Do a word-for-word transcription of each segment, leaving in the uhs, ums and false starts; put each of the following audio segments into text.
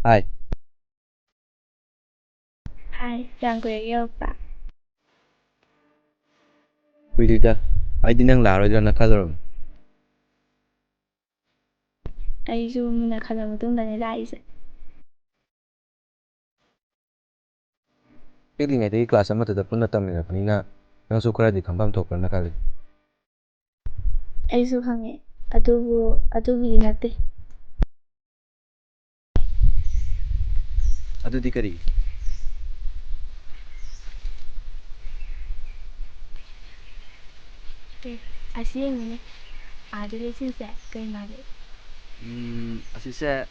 ꯍꯥꯏ꯫ ꯍꯥꯏ, ꯀꯌꯥꯝ ꯀꯨꯏꯔꯒꯦ ꯌꯧꯔꯛꯄ? ꯀꯨꯏꯗ꯭ꯔꯤꯗ, ꯑꯩꯗꯤ ꯅꯪ ꯂꯥꯛꯑꯔꯣꯏꯗ꯭ꯔꯅ ꯈꯜꯂꯨꯔꯕꯅꯤ꯫ ꯑꯩꯁꯨ ꯃꯨꯟꯅ ꯈꯜꯂ ꯃꯇꯨꯡꯗꯅꯦ ꯂꯥꯛꯏꯁꯦ꯫ ꯄꯤꯛꯂꯤꯉꯩꯗꯒꯤ ꯀ꯭ꯂꯥꯁ ꯑꯃꯠꯇꯗ ꯄꯨꯟꯅ ꯇꯝꯃꯤꯟꯅꯔꯛꯄꯅꯤꯅ ꯅꯪꯁꯨ ꯈꯔꯗꯤ ꯈꯪꯐꯝ ꯊꯣꯛꯄ꯭ꯔꯅ ꯈꯜꯂꯤ꯫ ꯑꯩꯁꯨ ꯈꯪꯉꯦ, ꯑꯗꯨꯕꯨ ꯑꯗꯨꯒꯤꯗꯤ ꯅꯠꯇꯦ꯫ ꯑꯗꯨꯗꯤ ꯀꯔꯤ? ꯑꯦ, ꯑꯁꯤ ꯌꯦꯡꯉꯨꯅꯦ꯫ ꯑꯥꯗ ꯂꯩꯁꯤꯟꯁꯦ ꯀꯩ ꯃꯥꯜꯂꯤ? ꯎꯝ, ꯑꯁꯤꯁꯦ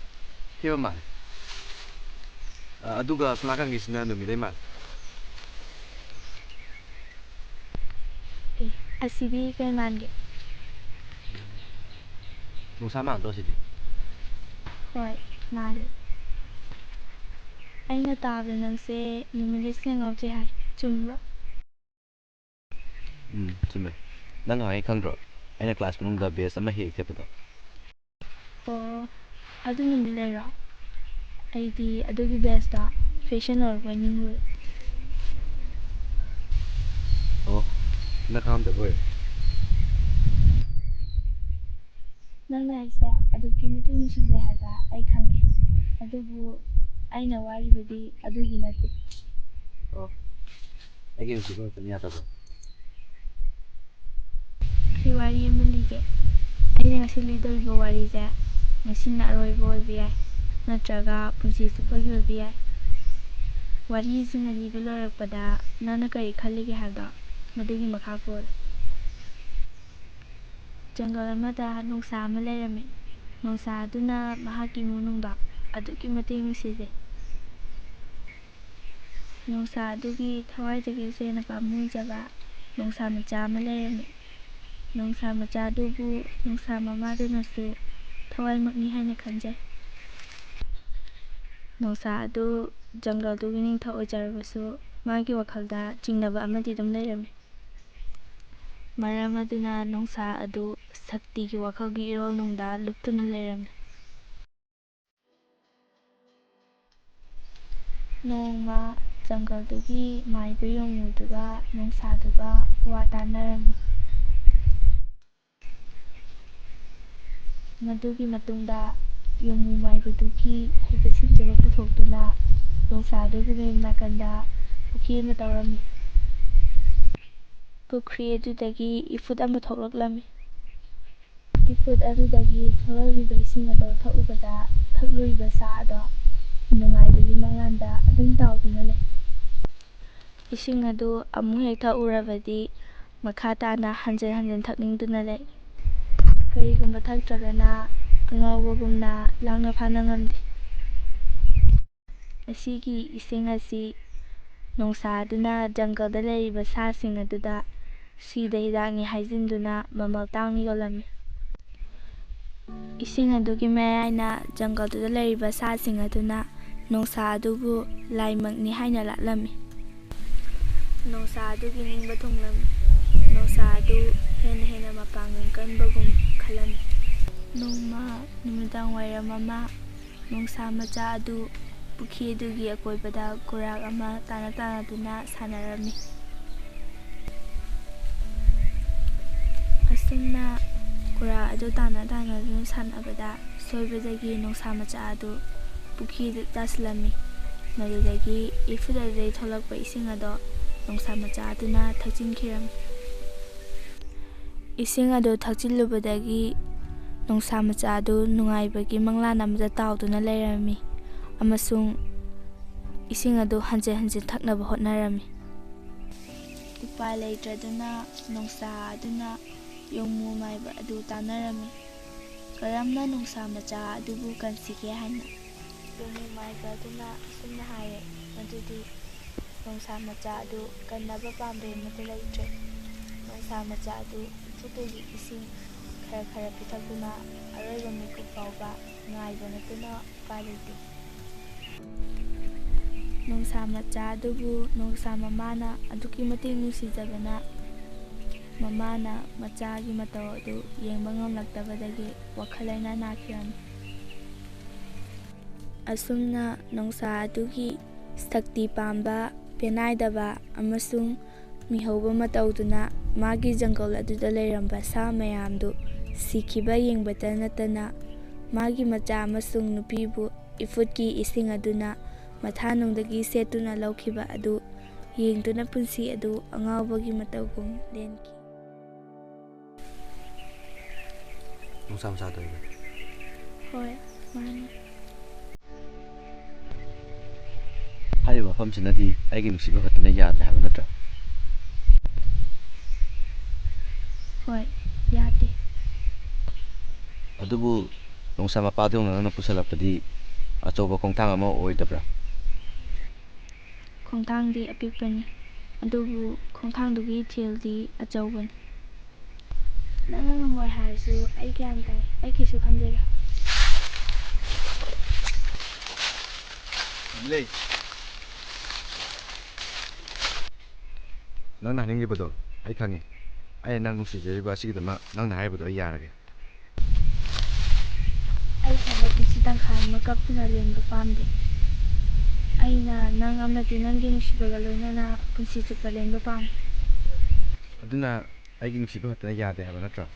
ꯍꯦꯕ ꯃꯥꯜꯂꯦ꯫ ꯑ, ꯑꯗꯨꯒ ꯁꯣꯝ ꯅꯥꯀꯟꯒꯤꯁꯤꯅ ꯅꯨꯃꯤꯠꯂꯩ ꯃꯥꯜꯂꯦ꯫ ꯑꯦ, ꯑꯁꯤꯗꯤ ꯀꯩ ꯃꯥꯟꯒꯦ? ꯅꯨꯡꯁꯥ ꯃꯥꯟꯗ꯭ꯔꯣ ꯁꯤꯗꯤ? ꯍꯣꯏ, ꯃꯥꯜꯂꯦ꯫ ꯑꯩꯅ ꯇꯥꯕꯗ ꯅꯪꯁꯦ ꯅꯨꯃꯤꯠꯂꯩꯁꯤꯅ ꯉꯥꯎꯖꯩ ꯍꯥꯏ, ꯆꯨꯝꯕ꯭ꯔꯣ? ꯎꯝ, ꯆꯨꯝꯃꯦ꯫ ꯅꯪ ꯉꯍꯥꯟꯉꯩ ꯈꯪꯗ꯭ꯔꯣ? ꯑꯩꯅ ꯀ꯭ꯂꯥꯁ ꯃꯅꯨꯡꯗ ꯕꯦꯁ ꯑꯃ ꯍꯦꯛ ꯍꯦꯛ ꯊꯦꯠꯄꯗꯣ꯫ ꯑꯣ, ꯑꯗꯨ ꯅꯨꯃꯤꯠ ꯂꯩꯔꯣ? ꯑꯩꯗꯤ ꯑꯗꯨꯒꯤ ꯕꯦꯁꯇ ꯐꯦꯁꯟ ꯑꯣꯏꯔꯛꯄꯣꯏ ꯅꯤꯡꯉꯨꯔꯦ꯫ ꯑꯣ, ꯅꯪ ꯈꯪꯉꯝꯗꯕ ꯑꯣꯏꯔꯦ꯫ ꯅꯪꯅ ꯑꯩꯁꯦ ꯑꯗꯨꯛꯀꯤ ꯃꯇꯤꯛ ꯅꯨꯡꯁꯤꯖꯩ ꯍꯥꯏꯕ ꯑꯩ ꯈꯪꯉꯦ, ꯑꯗꯨꯕꯨ ꯑꯩꯅ ꯋꯥꯔꯤꯕꯗꯤ ꯑꯗꯨꯒꯤ ꯅꯠꯇꯦ꯫ ꯑꯣ, ꯑꯩꯒꯤ ꯅꯨꯡꯁꯤꯕ ꯈꯛꯇꯅꯤ ꯌꯥꯗꯕ꯫ ꯑꯩ ꯋꯥꯔꯤ ꯑꯃ ꯂꯤꯒꯦ꯫ ꯑꯩꯅ ꯉꯁꯤ ꯂꯤꯗꯧꯔꯤꯕ ꯋꯥꯔꯤꯁꯦ ꯉꯁꯤꯅ ꯑꯔꯣꯏꯕ ꯑꯣꯏꯕ ꯌꯥꯏ, ꯅꯠꯇ꯭ꯔꯒ ꯄꯨꯟꯁꯤ ꯆꯨꯞꯄꯒꯤ ꯑꯣꯏꯕ ꯌꯥꯏ꯫ ꯋꯥꯔꯤꯁꯤꯅ ꯂꯤꯕ ꯂꯣꯏꯔꯛꯄꯗ ꯅꯪꯅ ꯀꯔꯤ ꯈꯜꯂꯤꯒꯦ ꯍꯥꯏꯕꯗꯣ ꯃꯗꯨꯒꯤ ꯃꯈꯥ ꯄꯣꯜꯂꯤ꯫ ꯖꯪꯒꯜ ꯑꯃꯗ ꯅꯣꯡꯁꯥ ꯑꯃ ꯂꯩꯔꯝꯃꯤ꯫ ꯅꯣꯡꯁꯥ ꯑꯗꯨꯅ ꯃꯍꯥꯛꯀꯤ ꯏꯃꯨꯡ ꯃꯅꯨꯡꯗ ꯑꯗꯨꯛꯀꯤ ꯃꯇꯤꯛ ꯅꯨꯡꯁꯤꯖꯩ꯫ ꯅꯣꯡꯁꯥ ꯑꯗꯨꯒꯤ ꯊꯋꯥꯏꯗꯒꯤ ꯍꯦꯟꯅ ꯄꯥꯝꯃꯨꯖꯕ ꯅꯣꯡꯁꯥ ꯃꯆꯥ ꯑꯃ ꯂꯩꯔꯝꯃꯤ꯫ ꯅꯣꯡꯁꯥ ꯃꯆꯥ ꯑꯗꯨꯕꯨ ꯅꯣꯡꯁꯥ ꯃꯃꯥꯗꯨꯅꯁꯨ ꯊꯋꯥꯏꯃꯛꯅꯤ ꯍꯥꯏꯅ ꯈꯟꯖꯩ꯫ ꯅꯣꯡꯁꯥ ꯑꯗꯨ ꯖꯪꯒꯜꯗꯨꯒꯤ ꯅꯤꯡꯊꯧ ꯑꯣꯏꯖꯔꯕꯁꯨ ꯃꯥꯒꯤ ꯋꯥꯈꯜꯗ ꯆꯤꯡꯅꯕ ꯑꯃꯗꯤ ꯑꯗꯨꯝ ꯂꯩꯔꯝꯃꯤ꯫ ꯃꯔꯝ ꯑꯗꯨꯅ ꯅꯣꯡꯁꯥ ꯑꯗꯨ ꯁꯛꯇꯤꯒꯤ ꯋꯥꯈꯜꯒꯤ ꯏꯔꯣꯜꯅꯨꯡꯗ ꯂꯨꯞꯇꯨꯅ ꯂꯩꯔꯝꯃꯤ꯫ ꯅꯣꯡꯃ ꯖꯪꯒꯜꯗꯨꯒꯤ ꯃꯥꯏꯕ ꯌꯣꯡꯉꯨꯗꯨꯒ ꯅꯣꯡꯁꯥꯗꯨꯒ ꯋꯥ ꯇꯥꯅꯔꯝꯃꯤ꯫ ꯃꯗꯨꯒꯤ ꯃꯇꯨꯡꯗ ꯌꯣꯡꯉꯨ ꯃꯥꯏꯕꯗꯨꯒꯤ ꯍꯩꯕ ꯁꯤꯡꯖꯕ ꯄꯨꯊꯣꯛꯇꯨꯅ ꯅꯣꯡꯁꯥꯗꯨꯒꯤ ꯃꯌꯨꯝ ꯅꯥꯀꯟꯗ ꯄꯨꯈ꯭ꯔꯤ ꯑꯃ ꯇꯧꯔꯝꯃꯤ꯫ ꯄꯨꯈ꯭ꯔꯤ ꯑꯗꯨꯗꯒꯤ ꯏꯐꯨꯠ ꯑꯃ ꯊꯣꯛꯂꯛꯂꯝꯃꯤ꯫ ꯏꯐꯨꯠ ꯑꯗꯨꯗꯒꯤ ꯊꯣꯛꯂꯛꯂꯤꯕ ꯏꯁꯤꯡ ꯑꯗꯣ ꯊꯛꯎꯕꯗ ꯊꯛꯂꯨꯔꯤꯕ ꯁꯥ ꯑꯗꯣ ꯅꯨꯡꯉꯥꯏꯕꯒꯤ ꯃꯉꯥꯟꯗ ꯑꯗꯨꯝ ꯇꯥꯎꯗꯨꯅ ꯂꯩ꯫ ꯏꯁꯤꯡ ꯑꯗꯨ ꯑꯃꯨꯛ ꯍꯦꯛ ꯊꯛꯎꯔꯕꯗꯤ ꯃꯈꯥ ꯇꯥꯅ ꯍꯟꯖꯤꯟ ꯍꯟꯖꯤꯟ ꯊꯛꯅꯤꯡꯗꯨꯅ ꯂꯩ꯫ ꯀꯔꯤꯒꯨꯝꯕ ꯊꯛꯇ꯭ꯔꯒꯅ ꯑꯉꯥꯎꯕꯒꯨꯝꯅ ꯂꯥꯡꯅ ꯐꯥꯅ ꯉꯝꯗꯦ꯫ ꯑꯁꯤꯒꯤ ꯏꯁꯤꯡ ꯑꯁꯤ ꯅꯣꯡꯁꯥ ꯑꯗꯨꯅ ꯖꯪꯒꯜꯗ ꯂꯩꯔꯤꯕ ꯁꯥꯁꯤꯡ ꯑꯗꯨꯗ ꯁꯤꯗ ꯍꯤꯗꯥꯛꯅꯤ ꯍꯥꯏꯖꯤꯟꯗꯨꯅ ꯃꯃꯜ ꯇꯥꯡꯅ ꯌꯣꯜꯂꯝꯃꯤ꯫ ꯏꯁꯤꯡ ꯑꯗꯨꯒꯤ ꯃꯌꯥꯏꯅ ꯖꯪꯒꯜꯗꯨꯗ ꯂꯩꯔꯤꯕ ꯁꯥꯁꯤꯡ ꯑꯗꯨꯅ ꯅꯣꯡꯁꯥ ꯑꯗꯨꯕꯨ ꯂꯥꯏꯃꯛꯅꯤ ꯍꯥꯏꯅ ꯂꯥꯠꯂꯝꯃꯤ꯫ ꯅꯣꯡꯁꯥ ꯑꯗꯨꯒꯤ ꯅꯤꯡꯕ ꯊꯨꯡꯂꯝꯃꯤ꯫ ꯅꯣꯡꯁꯥ ꯑꯗꯨ ꯍꯦꯟꯅ ꯍꯦꯟꯅ ꯃꯄꯥꯡꯒꯜ ꯀꯟꯕꯒꯨꯝ ꯈꯜꯂꯝꯃꯤ꯫ ꯅꯣꯡꯃ ꯅꯨꯃꯤꯗꯥꯡ ꯋꯥꯏꯔꯝ ꯑꯃ ꯅꯣꯡꯁꯥ ꯃꯆꯥ ꯑꯗꯨ ꯄꯨꯈ꯭ꯔꯤ ꯑꯗꯨꯒꯤ ꯑꯀꯣꯏꯕꯗ ꯀꯨꯔꯥꯛ ꯑꯃ ꯇꯥꯟꯅ ꯇꯥꯟꯅꯗꯨꯅ ꯁꯥꯟꯅꯔꯝꯃꯤ꯫ ꯑꯁꯨꯝꯅ ꯀꯨꯔꯥꯛ ꯑꯗꯨ ꯇꯥꯟꯅ ꯇꯥꯟꯅꯗꯨꯅ ꯁꯥꯟꯅꯕꯗ ꯁꯣꯏꯕꯗꯒꯤ ꯅꯣꯡꯁꯥ ꯃꯆꯥ ꯑꯗꯨ ꯄꯨꯈ꯭ꯔꯤꯗ ꯇꯥꯁꯤꯜꯂꯝꯃꯤ꯫ ꯃꯗꯨꯗꯒꯤ ꯏꯐꯨꯠ ꯑꯗꯨꯗꯒꯤ ꯊꯣꯛꯂꯛꯄ ꯏꯁꯤꯡ ꯑꯗꯣ ꯅꯣꯡꯁꯥ ꯃꯆꯥ ꯑꯗꯨꯅ ꯊꯛꯆꯤꯟꯈꯤꯔꯝꯃꯤ꯫ ꯏꯁꯤꯡ ꯑꯗꯨ ꯊꯛꯆꯤꯜꯂꯨꯕꯗꯒꯤ ꯅꯣꯡꯁꯥ ꯃꯆꯥ ꯑꯗꯨ ꯅꯨꯡꯉꯥꯏꯕꯒꯤ ꯃꯪꯂꯥꯟ ꯑꯃꯗ ꯇꯥꯎꯗꯨꯅ ꯂꯩꯔꯝꯃꯤ ꯑꯃꯁꯨꯡ ꯏꯁꯤꯡ ꯑꯗꯨ ꯍꯟꯖꯤꯟ ꯍꯟꯖꯤꯟ ꯊꯛꯅꯕ ꯍꯣꯠꯅꯔꯝꯃꯤ꯫ ꯎꯄꯥꯏ ꯂꯩꯇ꯭ꯔꯗꯨꯅ ꯅꯣꯡꯁꯥ ꯑꯗꯨꯅ ꯌꯣꯡꯃꯨ ꯃꯥꯏꯕ ꯑꯗꯨ ꯇꯥꯟꯅꯔꯝꯃꯤ, ꯀꯔꯝꯅ ꯅꯣꯡꯁꯥ ꯃꯆꯥ ꯑꯗꯨꯕꯨ ꯀꯟꯁꯤꯒꯦ ꯍꯥꯏꯅ꯫ ꯌꯣꯡꯃꯨ ꯃꯥꯏꯕ ꯑꯗꯨꯅ ꯑꯁꯨꯝꯅ ꯍꯥꯏꯔꯦ, "ꯃꯗꯨꯗꯤ ꯅꯣꯡꯁꯥ ꯃꯆꯥ ꯑꯗꯨ ꯀꯟꯅꯕ ꯄꯥꯝꯕꯩ ꯑꯃꯠꯇ ꯂꯩꯇ꯭ꯔꯦ꯫ ꯅꯣꯡꯁꯥ ꯃꯆꯥ ꯑꯗꯨ ꯏꯐꯨꯠꯇꯒꯤ ꯏꯁꯤꯡ ꯈꯔ ꯈꯔ ꯄꯤꯊꯛꯇꯨꯅ ꯑꯔꯣꯏꯕ ꯃꯤꯀꯨꯞ ꯐꯥꯎꯕ ꯉꯥꯏꯕ ꯅꯠꯇꯅ ꯎꯄꯥꯏ ꯂꯩꯇꯦ꯫" ꯅꯣꯡꯁꯥ ꯃꯆꯥ ꯑꯗꯨꯕꯨ ꯅꯣꯡꯁꯥ ꯃꯃꯥꯅ ꯑꯗꯨꯛꯀꯤ ꯃꯇꯤꯛ ꯅꯨꯡꯁꯤꯖꯕꯅ, ꯃꯃꯥꯅ ꯃꯆꯥꯒꯤ ꯃꯇꯧ ꯑꯗꯨ ꯌꯦꯡꯕ ꯉꯝꯂꯛꯇꯕꯗꯒꯤ ꯋꯥꯈꯜ ꯂꯩꯅꯥ ꯅꯥꯈꯤꯔꯝꯃꯤ꯫ ꯑꯁꯨꯝꯅ ꯅꯣꯡꯁꯥ ꯑꯗꯨꯒꯤ ꯁꯛꯇꯤ ꯄꯥꯝꯕ, ꯄꯦꯅꯥꯏꯗꯕ ꯑꯃꯁꯨꯡ ꯃꯤꯍꯧꯕ ꯃꯇꯧꯗꯨꯅ ꯃꯥꯒꯤ ꯖꯪꯒꯜ ꯑꯗꯨꯗ ꯂꯩꯔꯝꯕ ꯁꯥ ꯃꯌꯥꯝꯗꯨ ꯁꯤꯈꯤꯕ ꯌꯦꯡꯕꯇ ꯅꯠꯇꯅ ꯃꯥꯒꯤ ꯃꯆꯥ ꯑꯃꯁꯨꯡ ꯅꯨꯄꯤꯕꯨ ꯏꯐꯨꯠꯀꯤ ꯏꯁꯤꯡ ꯑꯗꯨꯅ ꯃꯊꯥꯅꯨꯡꯗꯒꯤ ꯁꯦꯠꯇꯨꯅ ꯂꯧꯈꯤꯕ ꯑꯗꯨ ꯌꯦꯡꯗꯨꯅ ꯄꯨꯟꯁꯤ ꯑꯗꯨ ꯑꯉꯥꯎꯕꯒꯤ ꯃꯇꯧꯒꯨꯝ ꯂꯦꯟꯈꯤ꯫ ꯅꯨꯡꯁꯥ ꯃꯁꯥꯗꯣ ꯑꯩꯅ ꯍꯣꯏ, ꯃꯥꯅꯤ꯫ ꯍꯥꯏꯔꯤꯕ ꯃꯐꯝꯁꯤꯅꯗꯤ ꯑꯩꯒꯤ ꯅꯨꯡꯁꯤꯕ ꯈꯛꯇꯅ ꯌꯥꯗ꯭ꯔꯦ ꯍꯥꯏꯕ ꯅꯠꯇ꯭ꯔꯥ? ꯍꯣꯏ, ꯌꯥꯗꯦ꯫ ꯑꯗꯨꯕꯨ ꯅꯣꯡꯁꯥ ꯃꯄꯥꯗ ꯌꯧꯅ ꯅꯪꯅ ꯄꯨꯁꯜꯂꯛꯄꯗꯤ ꯑꯆꯧꯕ ꯈꯣꯡꯊꯥꯡ ꯑꯃ ꯑꯣꯏꯗꯕ꯭ꯔꯥ? ꯈꯣꯡꯊꯥꯡꯗꯤ ꯑꯄꯤꯛꯄꯅꯤ, ꯑꯗꯨꯕꯨ ꯈꯣꯡꯊꯥꯡꯗꯨꯒꯤ ꯏꯊꯤꯜꯗꯤ ꯑꯆꯧꯕꯅꯤ꯫ ꯅꯪꯅ ꯉꯝꯃꯣꯏ ꯍꯥꯏꯔꯁꯨ ꯑꯩ ꯒ꯭ꯌꯥꯟ ꯇꯥꯏ, ꯑꯩ ꯀꯩꯁꯨ ꯈꯟꯗꯦꯗ꯫ ꯂꯩ꯫ ꯅꯪꯅ ꯍꯥꯏꯅꯤꯡꯂꯤꯕꯗꯣ ꯑꯩ ꯈꯪꯉꯤ꯫ ꯑꯩꯅ ꯅꯪ ꯅꯨꯡꯁꯤꯖꯔꯤꯕ ꯑꯁꯤꯒꯤꯗꯃꯛ ꯅꯪꯅ ꯍꯥꯏꯔꯤꯕꯗꯣ ꯑꯩ ꯌꯥꯔꯒꯦ꯫ ꯑꯩ ꯊꯕꯛ ꯄꯨꯟꯁꯤ ꯇꯪꯈꯥꯏ ꯑꯃ ꯀꯞꯇꯨꯅ ꯂꯦꯟꯕ ꯄꯥꯝꯗꯦ꯫ ꯑꯩꯅ ꯅꯪ ꯑꯃꯗꯤ ꯅꯪꯒꯤ ꯅꯨꯡꯁꯤꯕꯒ ꯂꯣꯏꯅꯅ ꯄꯨꯟꯁꯤ ꯆꯨꯞꯄ ꯂꯦꯟꯕ ꯄꯥꯝꯃꯤ꯫ ꯑꯗꯨꯅ ꯑꯩꯒꯤ ꯅꯨꯡꯁꯤꯕ ꯈꯛꯇꯅ ꯌꯥꯗꯦ ꯍꯥꯏꯕ ꯅꯠꯇ꯭ꯔꯣ?